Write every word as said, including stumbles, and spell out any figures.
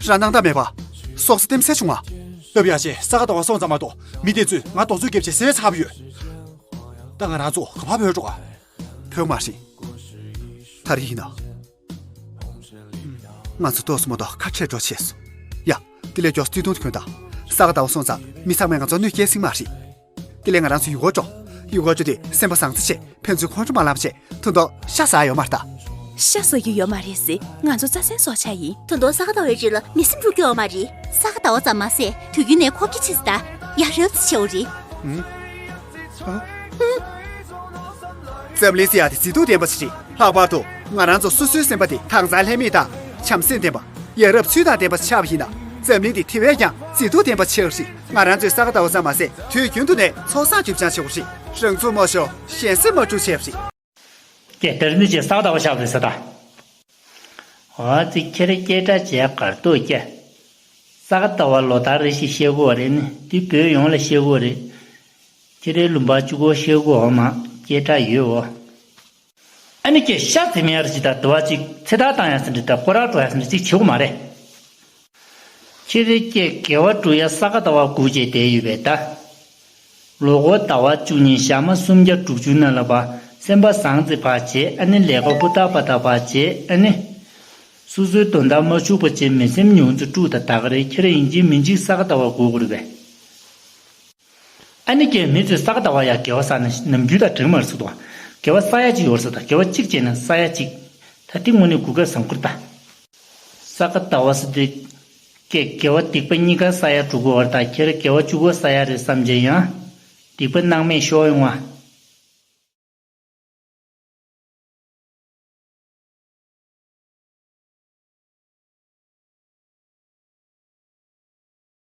རང་སྣང་དག་མེད་པ། སྲོག་རྩ་ལྟེམ་སེ་བྱུང་བ། སྟབས་ཡག་ཆེ་ས་ག་ཟླ་བ་སོང་ཙམ་མ་གཏོགས་མི་དེ་ཚོས་ང་རྡོག་ཚོད་རྒྱབ་བྱས་ཟས་ཚར་བ་ཡོད། ད་ང་རང་ཚོ་ག་པར་བུད་འགྲོ་ག་བུད་མ་རེད། ད་རེས་ཡིན་ན། ང་ཚོ་ཏོག་ཙམ་མ་གཏོགས་ཁ་ཁྲལ་འགྲོ་ཆེ་སོང་། ཡ། དེ་ལས་མགྱོགས་བརྩེ་དུང་དུ་གྱོན་དང་། ས་ག་ཟླ་བ་སོང་ཙང་མི་ཚང་མས་ང་ཚོ་གནོད་སྐྱེལ་སྲིད་མ་རེད། དེ་ལས་ང་རང་ཚོ་ཡུལ་སྐོར་འགྲོ། ཡུལ་སྐོར་འགྲོ་དུས་སེམས་པ་བཟང་ཙམ་བྱས་ཕན་ཚུན་ཁོང་ཁྲོ་མ་ལངས་བྱས་ད་དུང་ཤ་ཟ་ཡོད་མ་རེད་ད། ཤ་ཟ་རྒྱུ་ཡོད་མ་རེད་ཟེར། ང་ཚོ་རྩྭ་མཚན་གསོ་འཆར་ཡིན། ད་དུང་ས་ག་ཟླ་བའི་རྗེས་ལ་མི་སེམས་འཁྲུག་རྒྱུ་ཡོད་མ་རེད། ས་ག་ཟླ་བ་ཙམ་མ་ཟད་དུས་རྒྱུན་ནས་འཁོར་གྱི་ཆེ་ས་ད། ཡ་རབས་ཆེ་བ་རེད། ཨ། འཛམ་གླིང་ཟེར་ཡ་དེ་མཛེས་སྡུག་ལྡན་པ་ཞིག་རེད། ལྷག་པར་དུ་ང་རང་ཚོ་སོ་སོའི་སེམས་པ་དེ་དྭངས་གཙང་ལྷད་མེད་དང་བྱམས་སེམས་ལྡན་པ། ཡ་རབས་ཚུལ་དང་ལྡན་པ་ཆགས་པ་ཡིན་ན། འཛམ་གླིང་འདི་དེ་བས་ཀྱང་མཛེས་སྡུག་ལྡན་པ་ཆགས་རེད། ང་རང་ཚོའི་ས་ག་ཟླ་བ་ཙམ་མ་ཟད་དུས་རྒྱུན་དུ་ནས་ཚོགས་བསགས་རྒྱུ་སྦྱང་བྱེད་དགོས་རེད། རང་ཚུགས་མ་ཤོར་གཞན་སེམས་མ་དཀྲུག་བྱས་པ་རེད། ཀྱེ་དེར་མི་ཅེ་ས་ག་ཟླ་བ་ཤག་རེད་ས་ད། འོ་ཙི་ཁྱེད་རེ་སྐད་གྲགས་བྱས་གར་ཏོ་ཀྱེ། ས་ག་ཟླ་བ་ལོ་ལྟར་རེ་ཞིག་བཤད་དགོས་རེད་ནི་འདི་བོད་ཡོངས་ལ་བཤད་དགོས་རེད། ཁྱེད་རེ་ལུང་པ་བཅུ་གོ་བཤད་དགོས་འོ་མ་སྐད་གྲགས་ཡོད་འོ། ཨ་ནི་ཀྱེ་ཤ་ཚེ་མེ་ཡར་ཅིག་དང་དུ་བ་ཅིག་ཚེ་ཐར་བཏང་ཡ་ཟིན་འདྲི་དང་སྐོར་ར་འགྲོ་ཡ་ཟིན་འདྲི་ཅིག་བྱེད་དགོས་མ་རེད། ཁྱེད་རེ་ཀྱེ་དགེ་བ་སྒྲུབ་ཡ་ས་ག་ཟླ་བ་སྒུག་བྱས་བསྡད་ཡོད་པས་ད། ལོ་འཁོར་ཟླ་བ་བཅུ་གཉིས་ཞག་མ་སུམ་བརྒྱ་དྲུག་ཅུ་ནང་ལ་བ་སེམས་པ་བཟང་ཙི་བ་བྱེད་ཨ་ནི་ལས་ཀ་ཧུར་ཐག་པ་ད་བ་བྱེད་ཨ་ནི། སོ་སོའི་དོན་དག་མ་འཕྱུགས་པ་བྱེད་མི་སེམས་ཉུང་ཙི་དཀྲུག་ད་ད་ག་རེ་ཁྱེད་རེ་ཡིན་གཅིག་མིན་གཅིག་ས་ག་ཟླ་བ་སྒུག་དགོས་རེད་པས། ཨ་ནི་ཀྱེ་མི་ཚོས་ས་ག་ཟླ་བ་ཡ་དགེ་བ་བསགས་ན་ནམ་རྒྱུན་དང་འགྲིག་མ་རེད་ཟེར་འདུག་དགེ་བ་བསགས་ཡ་ཅིག་ཡོད་རེད་ཟེར་ད་དགེ་བ་གཅིག་བྱས་ན་བསགས་ཡ་གཅིག་ད་དེ་དངོས་གནས་གོ་སྐབས་བཟང་པོ་རེད་ད། ས་ག་ཟླ་བ་ཟེར་དུས། ཀྱེ་དགེ་བ་སྡིག་པ་གཉིས་ཀ་བསགས་ཡ་འགྲོ་གི་བར་ད་ཁྱེད་ར་དགེ་བ་བཅུ་གོ་བསགས་ཡ་རེད་བསམ་བྱས་ཡང་། སྡིག་པ་སྣང་མེད་ཤོར་ཡོང་བ།